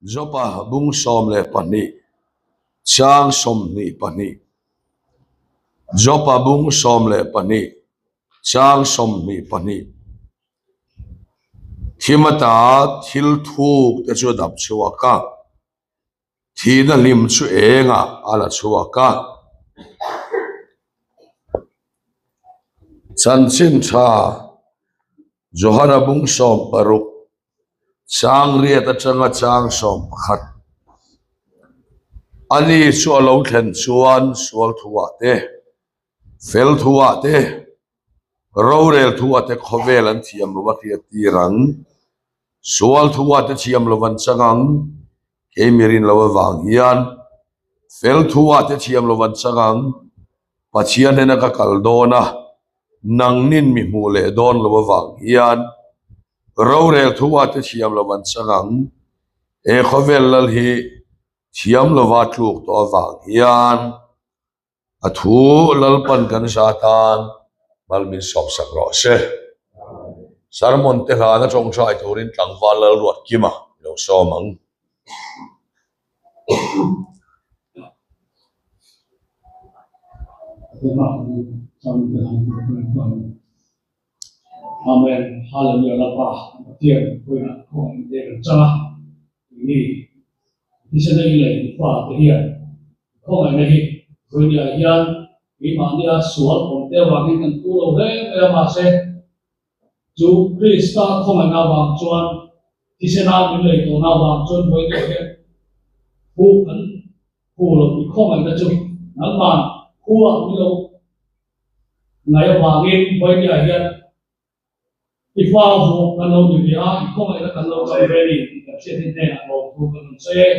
Jopa bung 12, chang 22. Jopa bung 12, chang 22. Thim ata thil thuk te chu a dap chhuak a, thihna hlim chu engah a la chhuak a. Chanchin tha Johana bung 60, chang riat atanga chang 11. Ani chu a lo thlen chuan sual thuah te, fel thuah te, rorel thuah te khawvel an thiam lo a hriat tir ang. Sual thuah te thiam lo an chang ang, kei mi rin lo avang hian fel thuah te thiam lo an chang ang, Pathian hnena ka kal dawn a, nangnin mi hmuh leh dawn lo avang hian rorel thuah te thiam lo an chang ang, he khawvel lal hi thiam lova tluk tawh avang hian. A thu Lalpan kan za tan mal min sawmsak rawh se. Sermon te hlana tawngtai turin tlangval Lalruatkima i lo sawm ang. Amen. Hallelujah Lalpa Pathian kawina khawngaih te kan chang a. Ni thisen a i lei fa te hian khawngaihna hi vawinia hian keimahnia sual awm te avangin kan thu lo hle mai a mahse chu Krista khawngaihna avang chuan thisena min lei tawhna avang chuan vawinia hian thu kan thu lo tih khawngaihna chu nangman khua min lo ngai avangin vawinia hian I fa vawk kan lo ni ve a, i khawngaihna kan lo chang ve a ni tih kan hriat hi hnenah lawmthu kan rawn sawi e.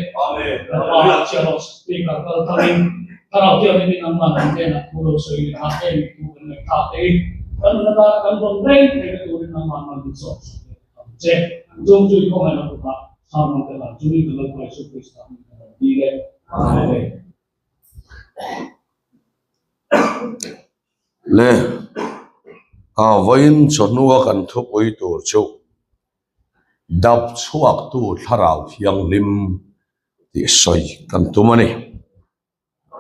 Kan pa chhiah rawh speaker kal tangin Thlarau Thianghlimin nangmah kan hnenah thu lo sawi leh a, heng thu kan ngaihthlak thei kan nun atana kan rawn reng theihna turin nangmah mal min sawm sak leh ang che. Chung chu i khawngaihna kutah Sermon te lan chungin kan Lalpa Isu Krista hming kan rawn ti leh. Amen. Le, a vawiin chawhnua kan thupui tur chu dap chhuaktu thlarau thianghlim tih sawi kan tum a ni.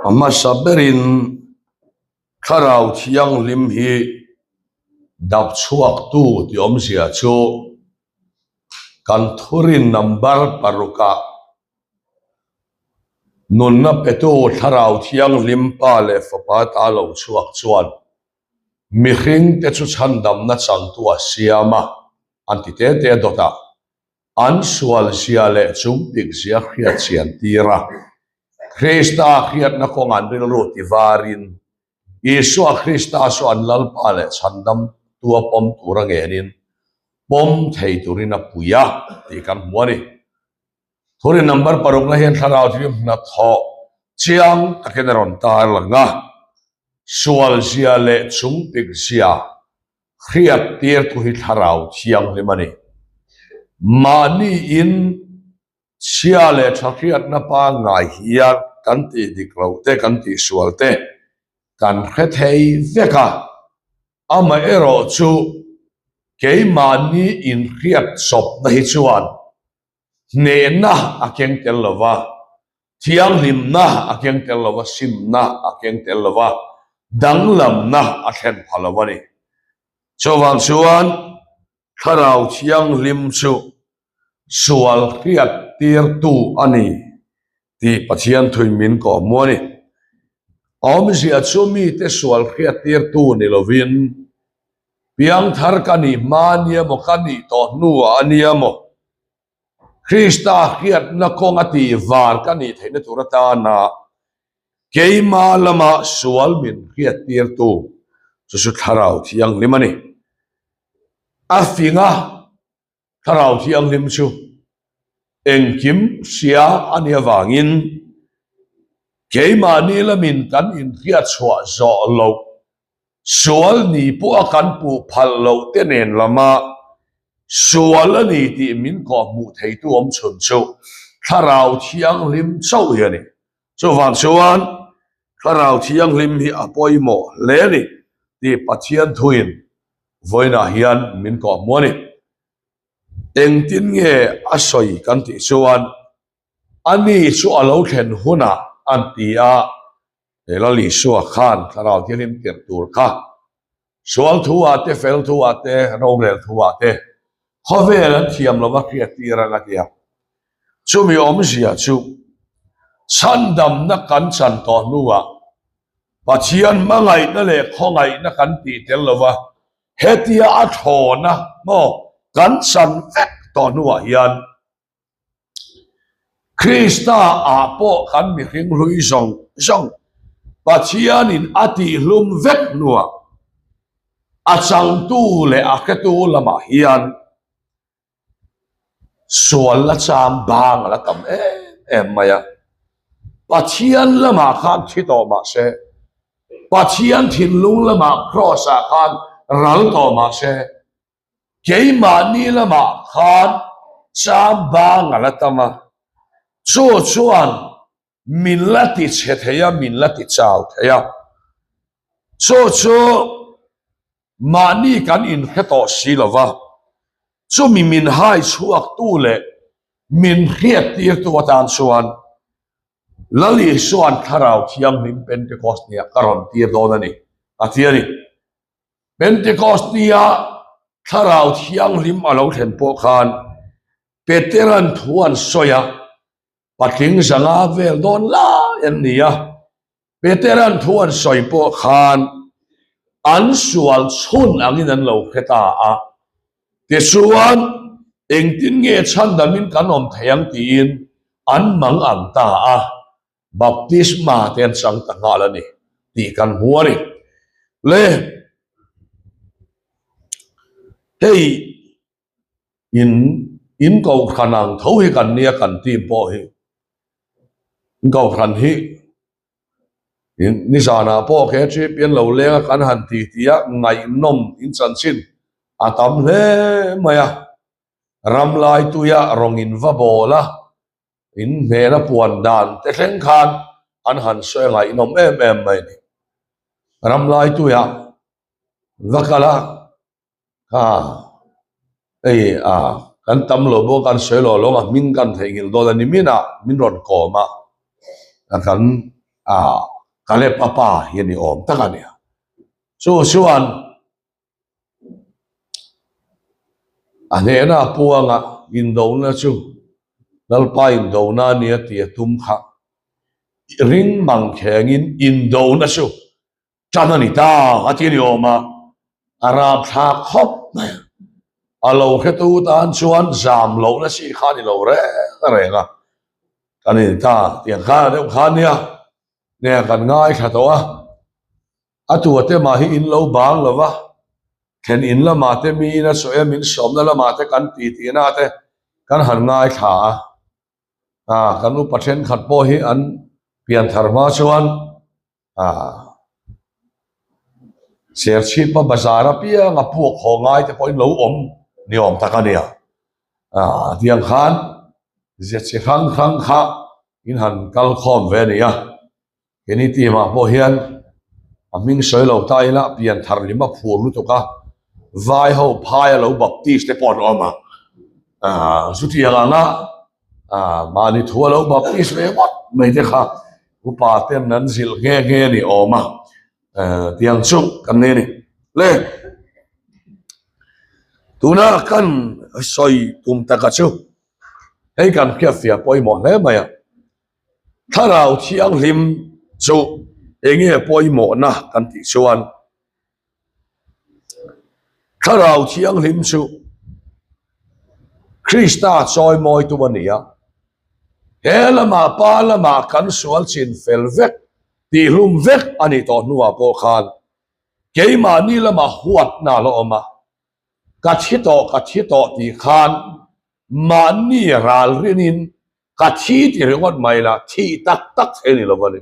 A hmasa berin thlarau thianghlim hi dap chhuaktu tih awmzia chu kan thurin number parukah Nunna petu Thlarau Thianghlim Pa leh Fapa ta lo chhuak chuan mihringte chu chhandamna changtu a siam a, an ti te te dawt a, an sualzia leh chungtikzia hriat chian tir a, Krista hriatna kawng an rilru ti varin Isua Krista chu an Lalpa leh chhandamtu a pawm tur a ngenin pawm thei turin a pui a tih kan hmu a ni. Thurin number parukna hian thlarau thiam hnathawh chiang takin a rawn tar lang a, sualzia leh chungtikzia hriat tirtu hi thlarau thianghlim a ni. Mahni in chhia leh tha hriatna pangngai hian kan tih dik loh te, kan tih sual te kan hre thei vek a, amaherawhchu keimahni inhriat chawpna hi chuan Hnehna a keng tel lo va, thianghlimna a keng tel lo va, simna a keng tel lo va, danglamna a thlen pha lo a ni. Chuvang chuan Thlarau Thianghlim chu sual hriat tirtu a ni tih Pathian thuin min kawhhmuh a ni. Awmzia chu mite sual hriat tirtu ni lovin Piangthar ka nih hma a nia maw, ka nih tawh hnuah a nia maw? Krista hriatna kawng a tih var ka nih theihna tur atana keima lama sual min hriattirtu chu chu Thlarau Thianghlim a ni. A fing a, Thlarau Thianghlim chu engkim hria a nih avangin keimahni lamin kan inhriatchhuah zawh loh Sual ni pawh a kan puh phal loh te nen lama sual a ni tih min kawhhmuh theitu awm chhun chu Thlarau Thianghlim chauh hi a ni. Chuvang chuan Thlarau Thianghlim hi a pawimawh hle a ni tih Pathian thuin vawiinah hian min kawhhmuh a ni. Engtin nge a sawi kan tih chuan. Ani chu a lo thlen hunah an ti a, he Lal Isua khan Thlarau Thianghlim tirh tur kha sual thu ah te, fel thu ah te, rorel thu ah te khawvel an thiam lova hriat tir ang a ti a. Chumi awmzia chu chhandamna kan chan tawh hnuah Pathian hmangaihna leh khawngaihna kan tih tel lova hetia a thlawna maw kan chan vek tawh hnuah hian Krista ah pawh kan mihring hlui zawng zawng Pathianin a tihhlum vek hnuah a changtu leh a hretu lamah hian Sual la cham bang a la tam em em mai a, Pathian lamah khan thi tawh mah se, Pathian thinlung lamah Kraws ah khan ral tawh mah se, keimahni lamah khan cham bang a la tam a, chu chuan min la ti chhe thei a, min la ti chau thei a, chu chu Mahni kan inhre tawh si lo va, chumi min hai chhuaktu leh min hriattirtu atan chuan Lal Isua'n Thlarau Thianghlim Pentecost nia ka rawn tir dawn a ni, a ti a ni. Pentecost nia Thlarau Thianghlim a lo thlen pawh khan Petera'n thu an sawi a, Patling zanga vel dawn lai an ni a, Petera'n thu an sawi pawh khan an sual chhun angin an lo hre ta a. Tichuan, engtin nge chhandamin kan awm thei ang tiin an mang ang ta a, baptisma te an chang ta nghal a ni tih kan hmu a ni. Le, hei In in kohhran ang tho hi kan nia kan team pawh hi in kohhran hi in nizanah pawh ke champion lo leng a kan han ti ti a ngaihnawm in chanchin a tam hle mai a ram lai tuia rawng in va bawl a in hnena puan dan te thleng khan an han sawi ngaihnawm em em mai a ni ram lai tuia va kal a. Kha hei a kan tam lo bawk an sawi lo lawng a hming kan theihnghilh dawn a ni min a min rawn kawm a a kan a Caleb a pa hi a ni awm tak a nia chu chuan a hnehna a puanga indona chu Lalpa indona a nia tih a tum kha ring mang khengin indona chu Tan a ni ta a ti ni awm a, a rap thlak khawp mai a. A lo hretu tan chuan zam lohna chi kha a ni lo reng reng a, kan in ta tiang khan a deuh khan nia, nia kan ngaithla tawh a, a tua te mah hi in lo bang lo va, thlen in lamah te miin a sawi a, min sawmna lamah te kan ti tihna te kan han ngaithla a. A kan upa thenkhat pawh hi an pianthar hma chuan Serchhip a bazar apiang a puak haw ngai te pawhin lo awm ni awm tak a nia. Tiang khan zia chi hrang hrang kha in han kal khawm ve a ni a. Keini team ah pawh hian a hming sawi lo ta ila pian thar lim a phur lutuk a, vai ho phai a lo baptist te pawh an awm a. Chutiang anga mahni thu a lo baptist ve ngawt mai te kha upa ten an zilh nghe nghe a ni awm a, tiang chu kan nei a ni. Le, tuna kan sawi tum taka chu hei kan hriatfiah pawimawh hle mai a. Thlarau Thianghlim chu enge pawimawhna kan tih chuan Thlarau Thianghlim chu Krista chawimawitu a ni a, he lamah Pa lamah kan sual chin fel vek tihhlum vek a nih tawh hnuah pawh khan keimahni lamah huatna a la awm a, ka thi tawh ka thi tawh tih khan mahni ralrinin Ka thi ti ringawt mai la, thih tak tak thei ni lo a ni.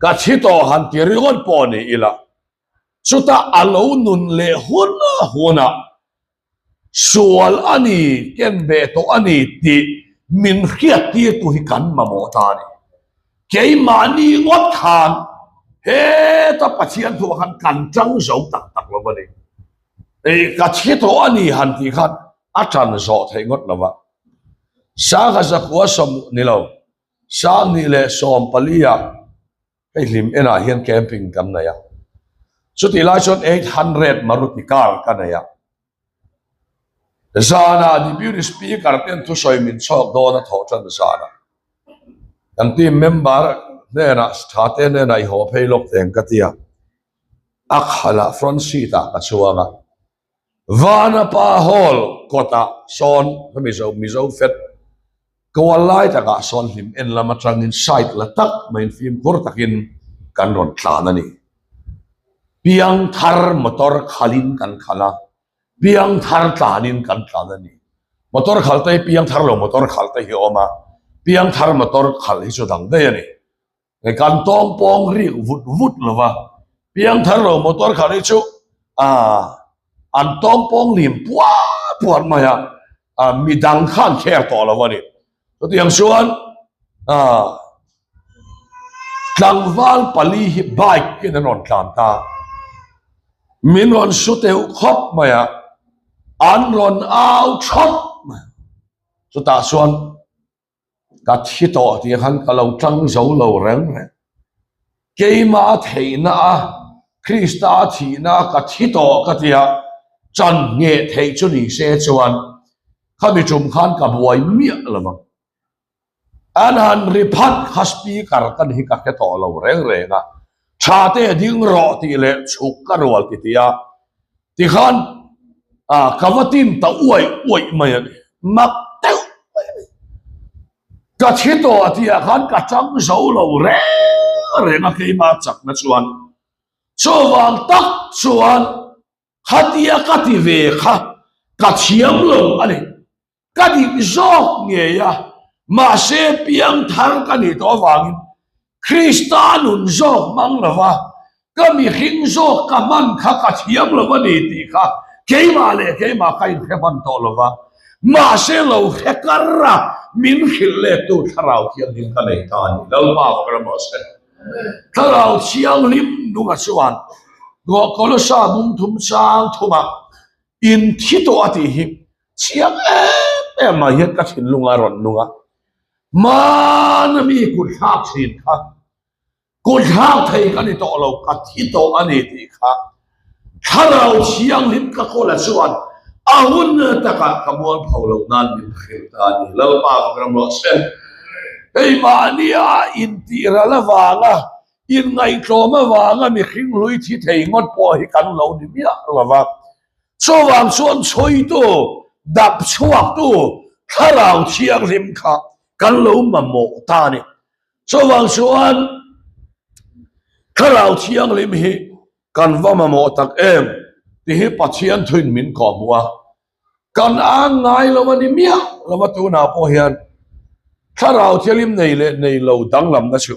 Ka thi tawh han ti ringawt pawh ni ila, chutah a lo nun leh hun hunah sual a ni, ken beh tawh a ni tih min hriattirtu hi kan mamawh ta a ni. Keimahni ngawt khan heta Pathian thuah khan kan tang zo tak tak lo a ni. Ka thi tawh a ni han tih khan a tan zawh theih ngawt lo va. Sangha zakua sawm ni lo, 20 leh 14 ah hei hlim enah hian camping kan nei a. Chutih lai chuan 800 Maruti car ka nei a. Zanah Deputy Speaker ten thusawi min chhawk dawn a thawh tan zanah kan team member hnenah Thate hnenah i haw phei lawk teng ka ti a, a khalah front seat ah ka chuang a. Vanapa Hall kawtah sawn Mizo Mizo Fet kual lai takah sawn hlim en lam atangin side la tak maiin fimkhur takin kan rawn tlan a ni. Piangthar motor khalin kan khal a, piangthar tlanin kan tlan a ni. Motor khal te hi piangthar lo motor khal te hi a awm a, piangthar motor khal hi chu dang daih a ni. Hei kan tawng pawng rik vut vut lo va, piangthar lo motor khat hi chu ah an tawng pawng lim puat puat mai a, ah midang kha an kher tawh lo a ni. Chutiang chuan ah tlangval pali hi bike in an rawn tlan ta, min rawn su teuh khawp mai a, an rawn au thawt mai a, chutah chuan Ka thi tawh tih khan ka lo tang zo lo reng reng. Keimah theihna a, Krista a thihna a ka thi tawh ka tia chan ngheh theih chu ni se chuan khami tum khan ka buai miah lo vang. An han ri phat kha speaker kan hi ka hre tawh lo reng reng a, tha te ding rawh tih leh chhuk ka rual ti ti a, Tikhan ka va tin ta uaih uaih mai a ni. Mak deuh mai a ni. Ka thi tawh a tihah khan ka chang zo lo reng reng a keimah chakna chuan. Chuvang tak chuan khatia ka ti ve kha ka thiam lo a ni. Ka dik zawk ngei a, mahse piangthar ka nih tawh avangin Krista nun zawk hmang lova ka mihring zawk ka hman kha ka thiam lo a ni tih kha keimah leh keimah ka inhre hman tawh lova, mahse lo hre kar a min hrilh lettu Thlarau Thianghlim ka nei ta a ni. Lalpa fak ram rawh se. Thlarau Thianghlim nunga chuan Kolosa bungthum chang thumah inthi tawh a tih hi Chiang em em ah hian ka thinlung a rawn nung a, hmana mi kut thlak thin kha kut thlak thei ka ni tawh lo, ka thi tawh a ni tih kha Thlarau Thianghlim ka kawla chuan a hun takah ka mual pho loh nan min hrilh ta a ni. Lalpa ka ram rawh se. Keimahnia intih ral avanga inngaihtlawm avanga mihring hlui thi thei ngawt pawh hi kan lo ni miah lo va. Chuvang chuan chhuitu, dap chhuaktu Thlarau Thianghlim kha kan lo mamawh ta a ni. Chuvang chuan Thlarau Thianghlim hi kan va mamawh tak em tih hi Pathian thuin min kawhhmuh a. Kan ang ngai lo a ni miah lo a tunah pawh hian Thlarau Thianghlim nei leh nei lo danglamna chu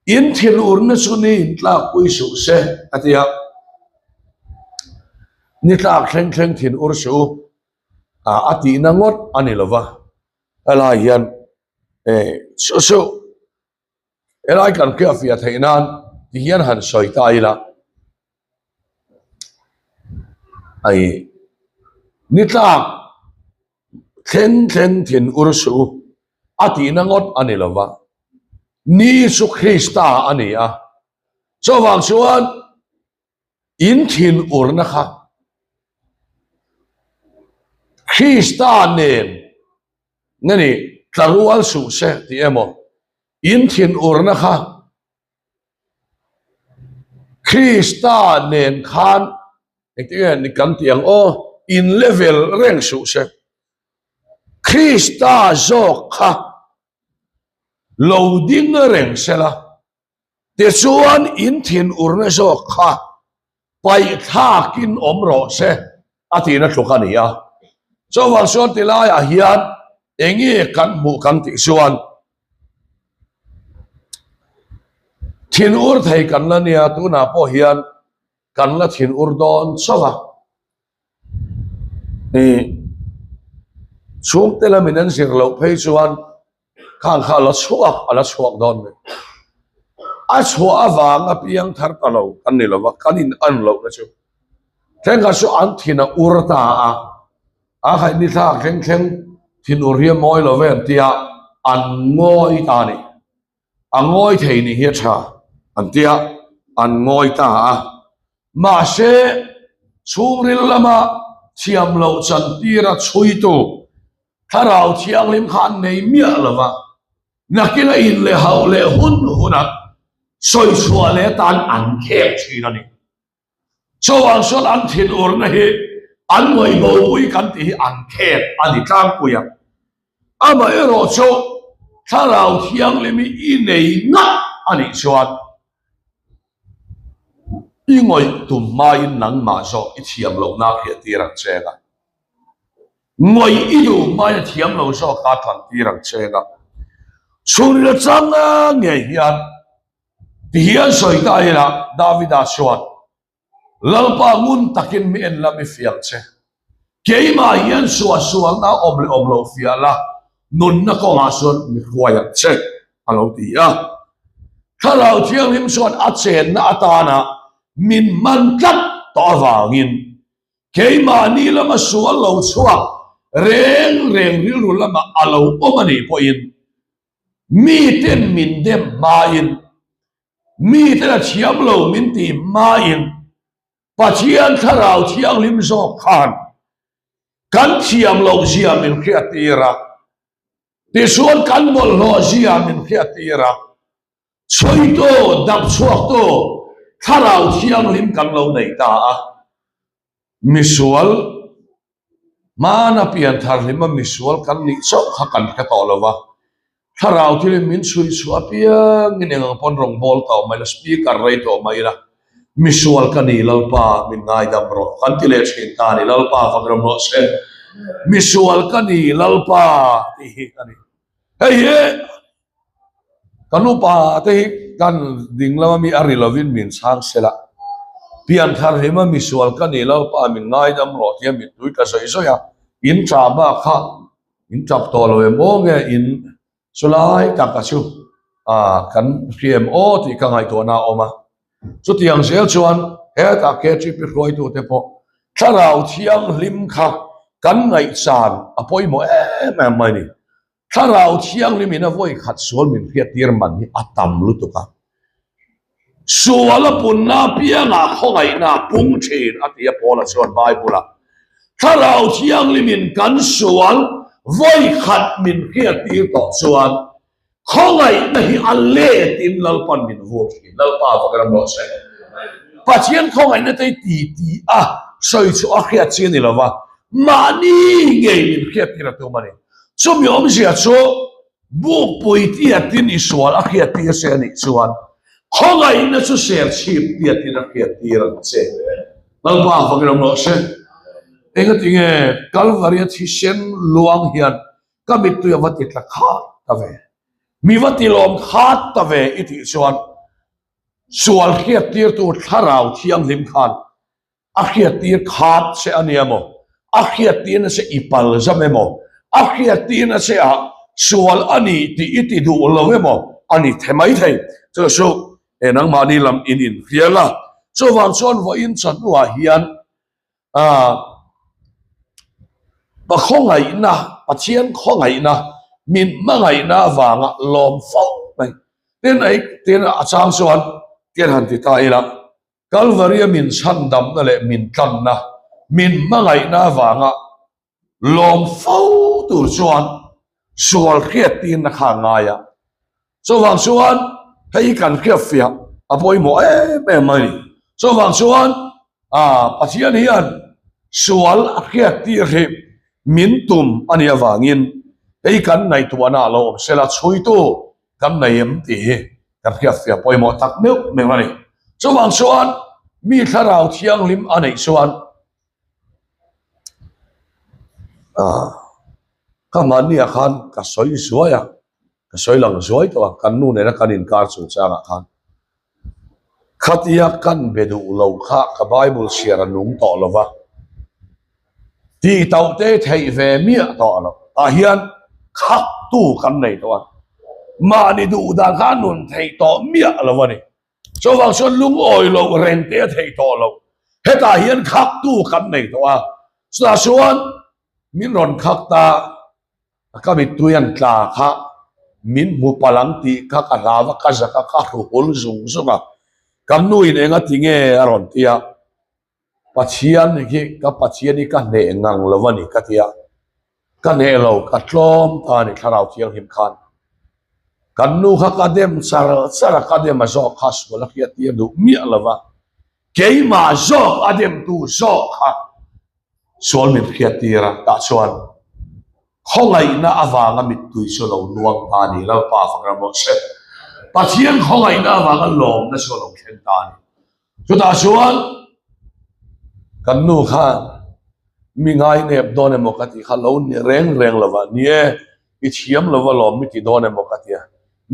In thilurna chu ni in tlakpui suh se, a ti a. Ni tlak thleng thleng thin ur suh u, a tihna ngawt a ni lo va. Helai hian suh suh, helai kan hriatfiah theih nan ti hian han sawi ta ila. Ai, ni tlak thleng thleng thin ur suh u, a tihna ngawt a ni lo va. Ni chu Krista a ni a, chuvang chuan in thin urna kha Krista nen nge ni tla rual suh se tih emaw, in thin urna kha Krista nen khan engtin nge kan tih ang aw, in level reng suh se. Krista zawk kha lo ding reng sela, tichuan in thinurna zawk kha paihthlakin awm rawh se a tihna tluk a ni a. Chuvang chuan tilaiah hian enge kan hmuh kan tih chuan thinur thei kan la nia, tunah pawh hian kan la thinur dawn chauh a. Chhungte lamin an zir loh phei chuan khang kha a la chhuak a la chhuak dawn mai. A chhuah avanga piang thar ta lo kan ni lova, kan in an lohna chu thenkhat chu an thin a ur ta a, a khaih ni thlak thleng thleng. Thinur hi a mawi lo ve an ti a, an ngawi ta a ni. A ngawi thei nih hi a tha an ti a, an ngawi ta a. Mahse, chhungril lama thiam loh chantira chhuitu Thlarau Thianghlim kha an nei miah lo va, nakin a in leh hauh leh hun hunah sawi chhuah leh atan an khek thin a ni. Chuvang chuan an thinurna hi an ngawihbopui kan tih hi an khek a ni tlangpui a. Amaherawh chu Thlarau Thianghlim hi i nei ngat a nih chuan i ngawih tum hmain nangmah zawk i thiam lohna a hriattir ang che nga. Ngawih i duh hmain a thiam lo zawk a tlantir ang che nga. Chhungril changa ngei hian Ti hian sawi ta ila, Davida chuan, Lalpa ngun takin mi en la mi fiah che. Keimah hian suahsualna a awm leh awm lo fiah la, nunna kawngah chuan mi hruai ang che, a lo ti a. Thlarau Thianghlim chuan a chenna atana min hman tlat tawh avangin keimahni lama sual lo chhuak reng reng rilru lamah a lo awm a nih pawhin Miten min dem hmain, miten a thiam lo min ti hmain Pathian Thlarau Thianghlim zawk khan kan thiam loh zia min hriattir a, tichuan kan bawlhhlawh zia min hriattir a, chhuitu, dapchhuaktu Thlarau Thianghlim kan lo nei ta a, misual Hmana pian thar hlima misual kan nih chauh kha kan hre tawh lo va, thlarau thilin min chhui chhuah apiangin eng ang pawn rawngbâwl tawh mai la, speaker rei tawh mai la, misual ka ni Lalpa min ngaidam rawh kan ti leh thin ta a ni, Lalpa fak ram rawh se, misual ka ni Lalpa tih hi a ni. Hei hi Kan upa te hi kan ding lama mi a ri lovin min chhang sela, pianthar hlima misual ka ni Lalpa min ngaidam rawh tia mittui ka zawi zawi a, in ṭah bak kha in ṭap tawh lo em aw nge in chulai taka chu kan hria em aw tih ka ngaihtuahna a awm a. Chutiang zel chuan hetah KTP hruaitute pawh thlarau thianghlim kha kan ngaihchan a pawimawh em em mai a ni. Thlarau Thianghlim in a vawi khat sual min hriattir man hi a tam lutuk a. Sual a punna apiangah khawngaihna a pung thin a ti a Paula chuan Bible ah. Thlarau Thianghlim in kan sual vawi khat min hriattir tawh chuan khawngaihna hi a let in Lalpan min vur thin. Lalpa fak ram rawh se. Pathian khawngaihna te hi ti ti a sawi chu a hriat chi a ni lova, mahni ngei min hriattir a tum a ni. Chumi awmzia chu Bukpui tiatin i sual a hriattir che a nih chuan khawngaihna chu serchhip tiatin a hriattir ang che. Lalpa fangin awm rawh se. Engatinge Kalvaria thisen luang hian ka mittui a va ti tla khat ta ve, mi va ti lawm khat ta ve i tih chuan sual hriattirtu Thlarau Thianghlim khan A hriattir khat che a nia maw? A hriattirna che i pal zam emaw? A hriattirna che ah sual a ni tih i ti duh lo emaw? A ni the mai thei. Chu chu he nangmahni lam in inhrial a. Chuvang chuan vawiin chawhnuah hian ah pa khawngaihna, Pathian khawngaihna, min hmangaihna avanga lawm fo mai. Tin, tin a chang chuan tian han ti ta ila. Kalvaria min chhandamna leh min tlanna, min hmangaihna avanga lawm fo tur chuan sual hriattirna kha a ngai a. Chuvang chuan hei hi kan hriatfiah a pawimawh em em a ni. Chuvang chuan Pathian hian sual a hriattir hi min tum a nih avangin hei kan ngaihtuahna a lo awm sela chhuitu kan nei em tih hi kan hriatfiah pawimawh tak meuh meuh a ni. Chuvang chuan mi thlarau thianghlim a neih chuan ah ka mahniah khan ka sawi zuai a, ka sawi lang zuai tawh a, kan nu nena kan inkar chungchangah khan Khatia kan be duh lo kha ka Bible chhiar a nung tawh lo va, tih tauh te theih ve miah tawh lo. Tah hian khaktu kan nei tawh a, mahni duh dan kha a nun theih tawh miah lo a ni. Chuvang chuan lungawi loh reng te a theih tawh lo. Hetah hian khaktu kan nei tawh a, chutah chuan min rawn khak ta. Ka mittui an tla kha min hmu palh ang tih kha ka hlau a, ka zak a, ka hru hul zung zung a. Kan nu in enga ti nge a rawn ti a, Pathian hi ka Pathian hi ka hneh ngang lo a ni ka ti a, ka hneh lo, ka tlawm ta a ni Thlarau Thianghlim khan. Kan nu kha ka dem char char a, ka dem a zawk kha sual a hriat tir duh miah lo va, keimah zawk a demtu zawk kha Sual min hriat tir a, tah chuan khawngaihna avanga mittui chu lo luang ta a ni, Lalpa fak ram rawh se. Pathian khawngaihna avanga lawmna chu a lo thleng ta a ni. Chutah chuan kan nu khan mi ngainep dawn emaw ka tih kha lo ni reng reng lo va, ni e, i thiam lo va lawm mi ti dawn emaw ka tia,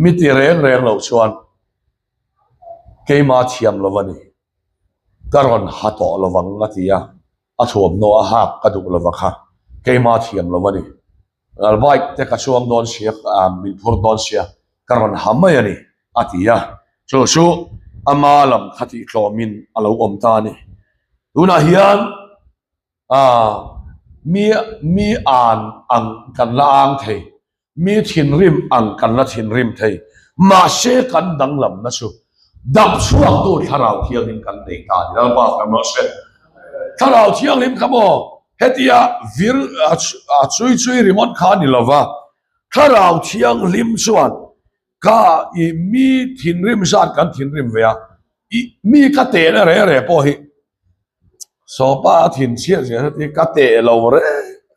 mi ti reng reng lo chuan keimah thiam lo va ni. Ka rawn ha tawh lo vang a ti a, a thuamhnaw a hak ka duh lo va kha, keimah thiam lo a ni. Bike te ka chuang dawn sia, min phur dawn sia, ka rawn ha mai a ni a ti a, chu chu ama lam kha tih tlawmin a lo awm ta a ni. Tunah hian mi mi an ang kan la ang thei. Mi thinrim ang kan la thinrim thei. Mahse kan danglamna chu dam chhuaktu Thlarau Thianghlim kan nei ta a ni. Lalpa kan rawh se. Thlarau Thianghlim kha maw hetia vir a chui chui ringawt kha a ni lova, Thlarau Thianghlim chuan ka i mi thinrim zat kan thinrim ve a, i mi ka tehna reh reh pawh hi Sawpa a thin chhiat zia hre ti ka teh lo reng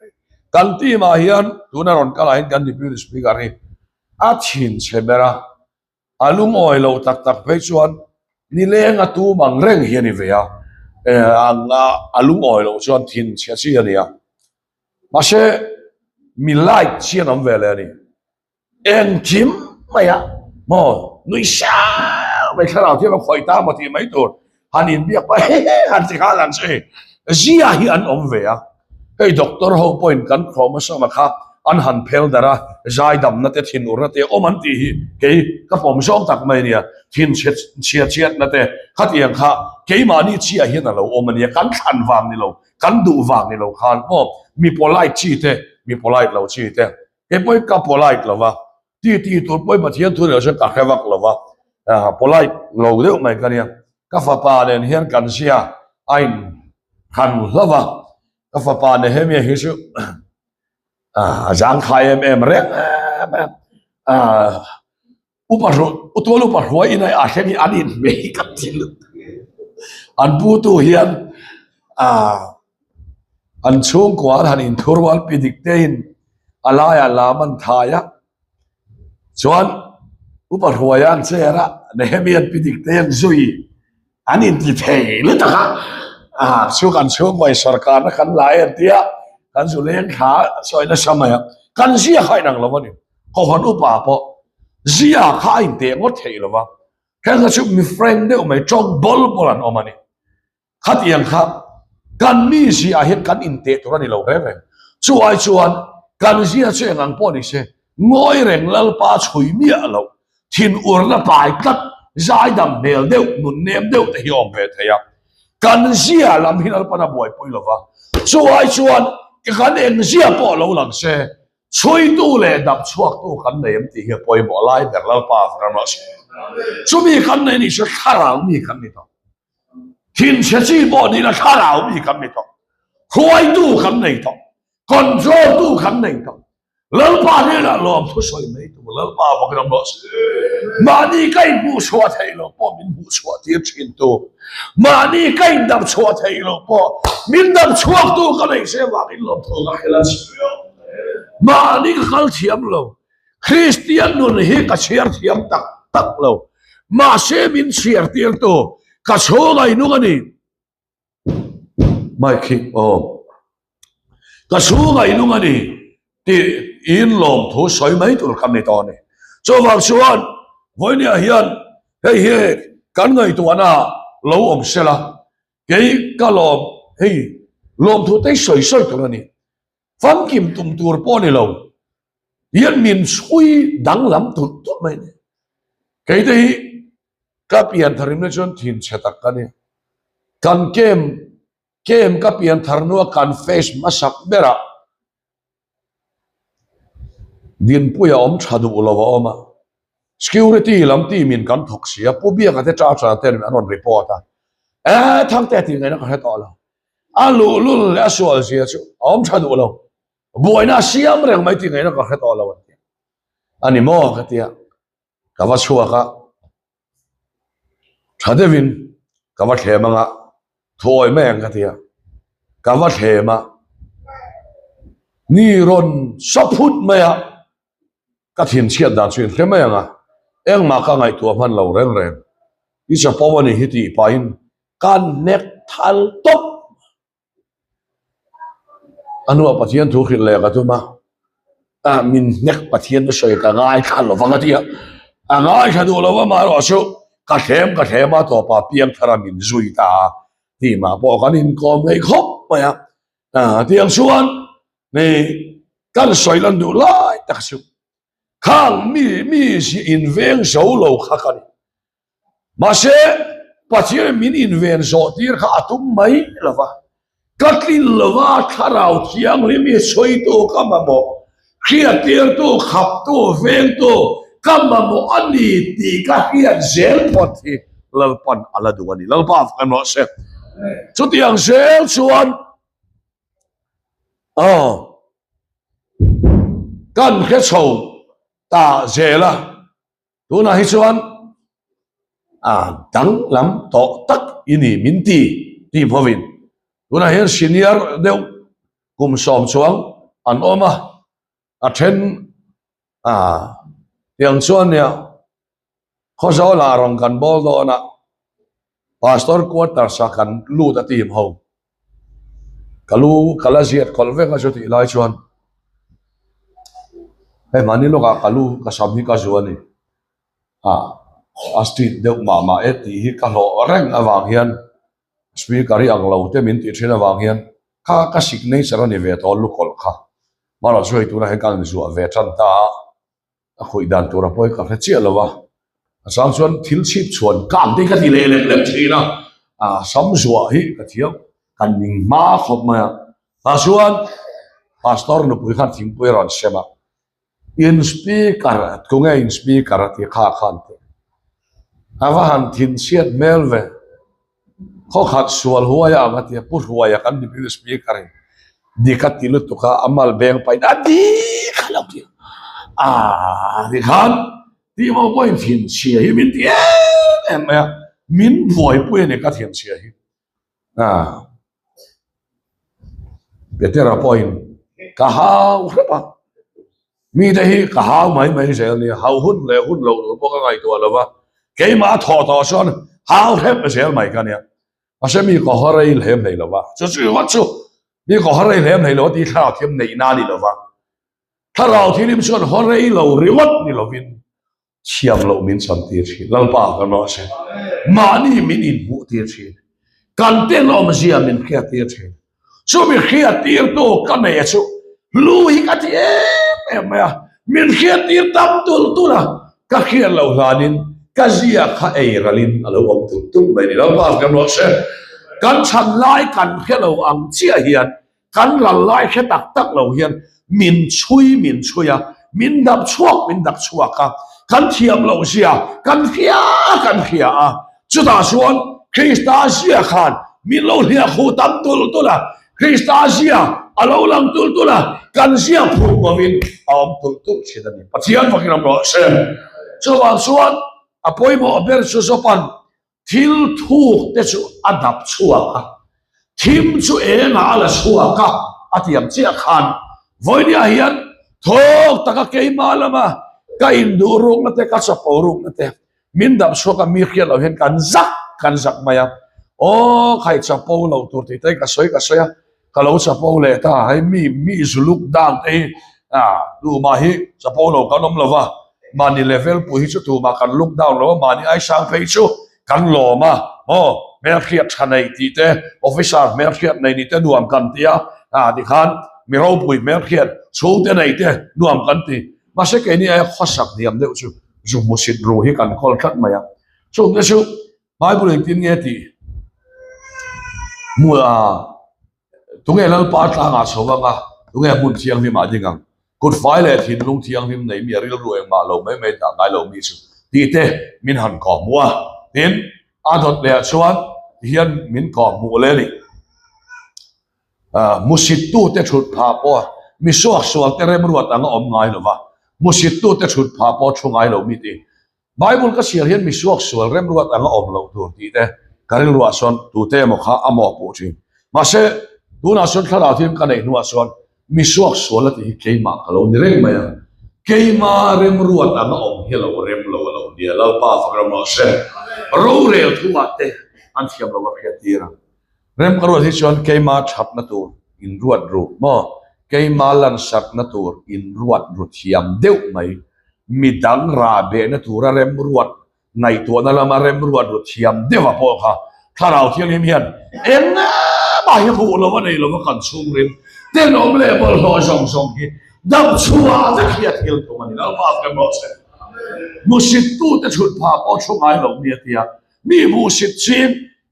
reng. Kan team ah hian tuna rawn kal ah hian kan Deputy Speaker hi a thin chhe ber a, a lungawi loh tak tak phei chuan nileng a tum ang reng hi a ni ve a, a lungawi loh chuan thin chhe chi a ni a. Mahse mi like chi an awm ve leh a ni. Engkim mai a maw nui sang mai thlarau thiam a khawih ta maw tih mai tur han inbiak pah he he han ti nghal ang che zia hi an awm ve a hei doctor ho pawhin kan chromosome kha an han phel darh a zaidamna te thinurna te awm an tih hi kei ka pawm zawng tak mai ania thin chhia chhiatna te khatiang kha keimahni chiah hian a lo awm ania kan thlan vang ni lo kan duh vang ni lo khan maw mi polite chi te mi polite lo chi te Kei pawhin ka polite lo va, ti ti tur pawhin Pathian thu rel chuan ka hre vak lo va, polite lo deuh mai ka nia. Ka fapa nen hian kan zia a in han hlauh a, ka fapa Nehemia hi chu a zangkhai em em reng em em a. Upa hruai, utual upa hruai in a thleng hi an inhmeh ka ti lutuk. An putu hian ah an chhungkua an han inthurual pi dik te in a laiah lam an thai a, chuan upa hruai an chair a, Nehemian pi dik te an zui an inti thei lutuk a, ah chu kan chhungkua in sorkarna kan la em tia kan zu leng thla sawi nasa mai a, kan ziak a inang lo a ni. Kohhran upa pawh zia kha a inteh ngawt theih lo va, heng kha chu mi frank deuh mai tawng bawl bawl an awm a ni. Khatiang kha kan mi ziah hian kan inteh tur a ni lo reng reng. Chu ai chuan kan zia chu eng ang pawh ni se, ngawi reng Lalpa chhui miah loh, thin urna pai tlat, zaidam hmel deuh, nun nem deuh te hi a awm ve thei a. Kan zia lam hi Lalpan a buaipui lo va, chu ai chuan kan eng zia pawh lo lang se, Chhuitu leh dap chhuaktu kan nei em tih hi a pawimawh lai ber Lalpa ram rawh se. Chumi kan nei nih chu thlarau mi kan ni tawh. Thinchhe chi pawh nihna thlarau mi kan ni tawh. Hruaitu kan nei tawh. Control tu kan nei tawh. Lalpa hnenah lawm thu sawi mai tur Lalpa vak ram rawh se. Mahni ka inhmuh chhuah theih loh pawh min hmuh chhuah tir thin tu. Mahni ka indam chhuah theih loh pawh min dam chhuaktu ka nei se vangin lawmthu ka hrilh a chhio. Mahni ka kal thiam lo. Kristian nun hi ka chhiar thiam tak tak lo. Mahse min chhiar tirtu ka chhunga inung a ni. Mic hi aw. Ka chhunga inung a ni tih in lawmthu sawi mai tur ka ni tawh a ni. Chuvang chuan vawinia hian hei hi kan ngaihtuahna lo awm sela kei ka lawm hei lawmthu te hi sawi sawi tur a ni. Famkim tum tur pawh a ni lo. Hian min chhui danglam tulh tulh mai a ni. Kei te hi ka pianthar rimna chuan thinchhe tak ka ni. Kan kem kem ka pianthar hnua kan face hmasak berah. Dinpuia awm tha duh lo a awm a, security lam team in kan thawk si a, Pu Biaka te cha cha ten an rawn report a, e Thangte tih ngaihna ka hre tawh lo, a luhlul leh a sual zia chu a awm tha duh lo, buaina a siam reng mai tih ngaihna ka hre tawh lo an ti. A ni maw ka ti a, ka va chhuak a, tha deuhin ka va thlem anga thuawi mai ang ka ti a, ka va thlem a, ni rawn sa phut mai a, ka thinchhiat dan chu inhre mai ang a, engmah ka ngaihtuah hman lo reng reng, i chapo a ni hi tih pahin ka hnek thal tawp. A hnuah Pathian thu hrilh leh ka tum a, ah min hnek Pathian chu sawi ka ngaithla lo vang a ti a, a ngaithla duh lo va amaherawh chu ka thlem ka thlem a tawpah piangthara min zui ta a tih mah pawh kan inkawm ngei khawp mai a, ah tiang chuan hei kan sawi lan duh lai tak chu khang mi mi inveng zo lo kha ka ni. Mahse, Pathianin min inven zawh tir kha a tum mai lo va, ka tlin lo va, Thlarau Thianghlim hi sawitu ka mamawh, hriattirtu, khaptu, vengtu ka mamawh a ni tih ka hriat zel phawt hi Lalpan a la duh a ni. Lalpa fak em rawh se. Chutiang zel chuan aw kan hre chho ta zel a. Tunah hi chuan a danglam tawh tak i ni min ti tih hmawin tunah hian senior deuh kum sawm chuang an awm a, a then a tiang chuan nia Khawzawlah rawn kan bawl dawn a, Pastor quarters ah kan lut a team ho ka lu ka la ziat kawlh vek a chu tih lai chuan hei mahni lawkah ka lu ka sam hi ka zu a ni ah a street deuh mah mah e tih hi ka hlawh reng avang hian speaker hi ang lo te min tih thin avang hian kha ka signature a ni ve tawh lukawlh kha mahrawh chu hei tunah hian ka inzuah ve tan ta a. A khawih dan tur a pawi ka hre chiah lo va, a chang chuan thil chhip chhuan kang te hi ka ti leh lek lek thin a, a sam zuah hi ka thiam ka ning hma khawp mai a, tah chuan pastor nupui khan thingpui a rawn sem a, in speaker tunge in speaker a ti kha khan teh a va han thinchhiat hmel ve. Khawkhat sual huai a ang a ti a, Pu Hruaia kan Deputy Speaker in dik a ti lutuk a, a mal beng pahin a dik a lo ti a, aaa tikhan tih pawh pawhin thinchhia hi min ti em em mai a, min buaipui a ni ka thinchhia hi aa Petera pawhin ka hau hrep a. Mite hi ka hau mai mai zel nia, hau hun leh hun loh tur pawh ka ngaihtuah lo va, keimah a thawh tawh chuan hau hrep zel mai ka nia. Mahse mi ka haw rei hlem hlei lo va, chu chu vat chu mi ka haw rei hlem hlei lo tih thlarau thiam neihna a ni lo va, thlarau thilim chuan haw rei lo ringawt ni lovin Thiam loh min chan tir thin. Lalpa kan rawh se. Mahni min inhmuh tir thin. Kan tenawmzia min hriat tir thin. Chumi hriat tirtu ka nei a chu lu hi ka ti em em mai a. Min hriat tir tam tul tul a, ka hriat loh hlanin ka zia kha ei ralin a lo awm tul tul mai a ni. Lalpa kan rawh se. Kan chhan lai kan hre lo ang chiah hian Kan ral lai hre tak tak lo hian min chhui min chhui a, min dap chhuak min dak chhuak a, kan thiam loh zia kan hria kan hria a, chutah chuan Krista zia khan min lo hliah khuh tam tulh tulh a, Krista zia a lo lang tulh tulh a, kan zia phur lovin a awm tulh tulh thin a ni. Pathian fakin awm rawh se. Chuvang chuan a pawimawh ber chu Jopan Thil thuk te chu a dap chhuak a, thim chu engah a la chhuak a, a ti ang chiah khan vawinia hian thawk taka keimah lama ka induh rukna te, ka chapo rukna te min dap chhuak a, mi hriat loh hian kan zak kan zak mai a, aw khai chapo lo tur tih te hi ka sawi ka sawi a, ka lo chapo leh ta, hei mi mi zuluk dan te hi ah tumah hi chapo lo kan awm lo va, mahni level pui hi chu tumah kan look down lo a, mahni aisang phei chu kan lawm a, maw hmelhriat tha nei tih te officer hmelhriat nei nih te nuam kan ti a, ah tikhan mi ropui hmelhriat chhungte nei te nuam kan ti, mahse keini aia khawsak hniam deuh chu zu hmusit ru hi kan kawl tlat mai a, chungte chu Bible engtin nge tih hmu a tunge Lalpa tlangah chho anga tunge hmun thianghlim ah ding ang. Kut fai leh thinlung thianghlim nei mi a rilru engmah lo mai mai dah ngai lo mi chu tih te min han kawhhmuh a. Tin, a dawt leh ah chuan tihian min kawhhmuh leh a ni. Hmusittute thut phah pawh mi suaksualte remruat anga awm ngai lo va, hmusittute thut phah pawh thu ngai lo mi tih Bible ka chhiar hian mi suaksual remruat anga awm loh tur tih te ka rilruah chuan tute emaw kha a mawhpuh thin. Mahse, tunah chuan thlarau thiam ka neih hnuah chuan mi suaksual a tih hi keimah ka lo ni reng mai a. Keima remruat anga awm hi a lo rem lo a lo nia, Lalpa fak ram rawh se. Rorel thuah te an thiam lo a hriat tir a. Rem ka ruat hi chuan keima thatna tur inruat ru maw? Keima lansakna tur inruat ru thiam deuh mai. Midang rah behna tura remruat ngaihtuahna lama remruat ru thiam deuha pawh kha Thlarau Thianghlim hian engmah hi hmuh lo a nei lova kan chhungrim tenawm leh bawlhhlawh zawng zawng hi damchhuah vek hi a thil tum a ni. Lalpa fem rawh se. Hmusittute chhut phah pawh thu ngai lo mi a ti a, mi hmuhsit chin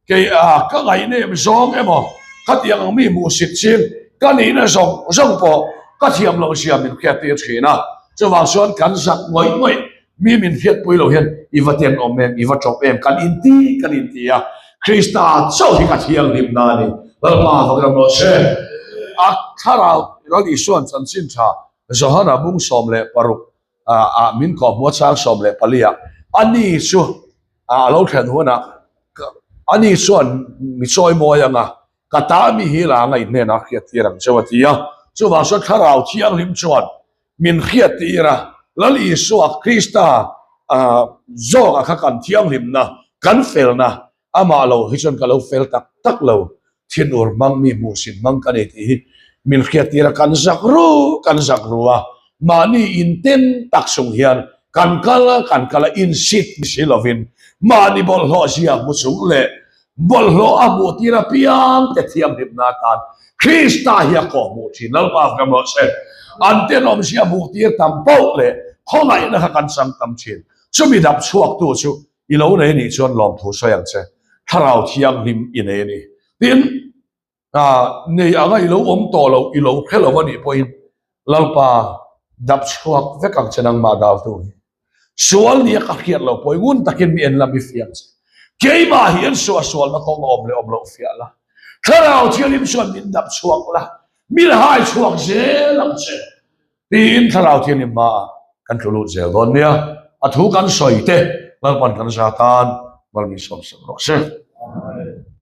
Kei a ka ngaihnem zawng emaw khatiang ang mi hmuhsit chin ka nihna zawng zawng pawh ka thiam loh zia min hriattir thin a. Chuvang chuan kan zak ngawih ngawih mi min hriatpui loh hian i va tenawm em, i va tawp em kan inti kan inti a. Krista chauh hi ka thianghlimna a ni. Lalpa fak ram rawh se. A thlarau Lal Isua'n chanchin tha Johana bung 16 ah min kawhhmuh a chang 14 ah ani chu a lo thlen hunah ani chuan mi chawi mawi anga ka ta mi hi la anga inhnenah a hriat tir ang cheu a ti a. Chuvang chuan Thlarau Thianghlim chuan min hriat tir a, Lal Isua Krista zawkah kha kan thianghlimna, kan felna Amah lo hi chuan ka lo fel tak tak lo, thinur hmang mi hmuhsit hmang ka nei tih hi min hriattir a, kan zak ru kan zak ru a, mahni inten tak chung hian kan kal a, kan kal a, insit ni si lovin mahni bawlhhlawh zia hmu chung leh bawlhhlawh a hmuhtir apiang te thiamhlimna atan Krista hi a kawhhmuh thin. Lalpa fam rawh se. An tenawm zia hmuhtir tam poh leh khawngaihna kha kan chang tam thin. Chumi dap chhuaktu chu I lo nei anih chuan lawmthu sawi ang che, Thlarau Thianghlim i nei a ni. Tin, nei anga i lo awm tawh lo, i lo hre lo anih pawhin Lalpa dap chhuak vek ang che nangmah daltu hi. Sual nia ka hriat loh pawhin ngun takin mi en la mi fiah ang che. Keimah hian suah sualna kawng a awm leh awm loh fiah la. Thlarau Thianghlim chuan min dap chhuak la, min hai chhuak zel ang che. Tiin Thlarau Thianghlim hmaah kan tlu lut zel dawn nia, a thu kan sawi te Lalpan kan za tan mal min sawm sak rawh se.